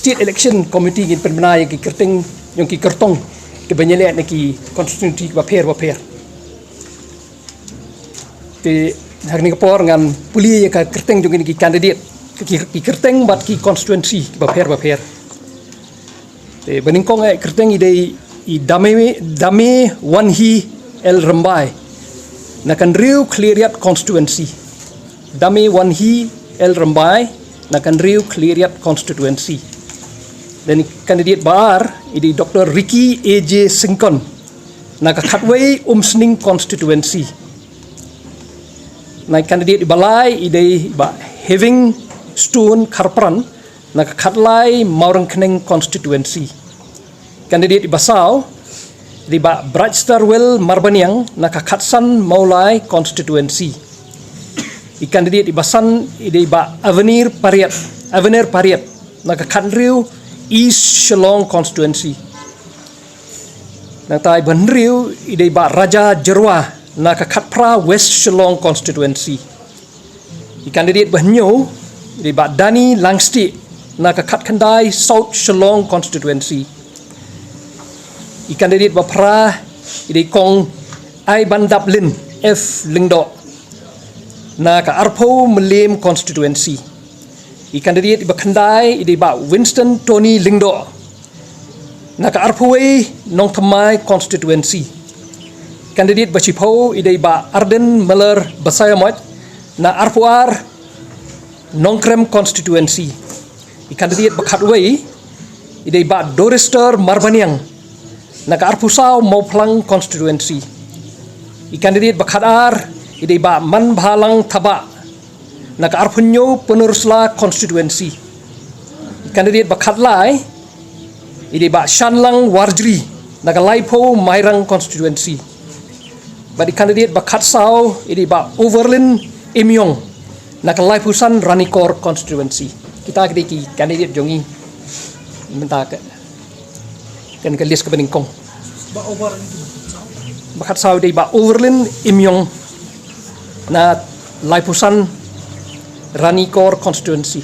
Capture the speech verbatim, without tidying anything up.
State Election Committee ngin pynbna ïa ki kyrteng, ïa ki kyrtong kiba ngi leh na ki constituency kiba pher ba pher. Te ha kane ka por ngan pule ïa ka kyrteng jong kine ki candidate, ki, ki kyrteng bad ki constituency kiba pher ba pher. Te ba nyngkong eh kyrteng i dei i Dame, Dame Wanhi L Rymbai na ka Hynriew Khliehriat constituency. Dame Wanhi L Rymbai na ka Hynriew Khliehriat constituency. Then i candidate ba ar i dei Doctor Ricky A J Syngkon na ka Khatwei Umsning constituency. Na i candidate ba lai i dei Bah Having Stone Kharpran na ka Khatlai Mawryngkneng constituency. Candidate ba saw i dei Bah Brightstarwell Marbaniang na ka Khatsan Mawlai constituency. I candidate ba san i dei Bah Avenir Pariat, Avenir Pariat na ka Khathynriew East Shillong constituency. Nangta i ba hynriew i dei Bah Raja Jyrwa na ka Khatphra West Shillong constituency. I candidate ba hynñiew i dei Bah Danny Langstieh na ka Khatkhyndai South Shillong constituency. I candidate ba phra i dei Kong Aibandaplin F Lyngdoh na ka Arphew Mylliem constituency. I candidate ba khyndai i dei Bah Winston Tony Lyngdoh na ka Arphew Wei Nongthymmai constituency. Candidate ba shiphew i dei Bah Ardent Miller Basaiawmoit na Arphew Ar Nongkrem constituency. I candidate ba khatwei i dei Bah Dorister Marbaniang na ka Arphew Saw Mawphlang constituency. I candidate ba khatar i dei Bah Manbhalang Thabah na ka Arphew Hynñiew Pynursla constituency. I candidate ba khatlai i dei Bah Shanlang Warjri na ka Laiphew Mairang constituency. Bad i candidate ba khatsaw i dei Bah Overlin Imiong na ka Laiphew San Ranikor constituency. Kita ki dei ki candidate jong ngi mynta ka, kane ka list kaba nyngkong. Ba over Ba khatsaw i dei Bah Overlin Imiong na Laiphew San Ranikor constituency.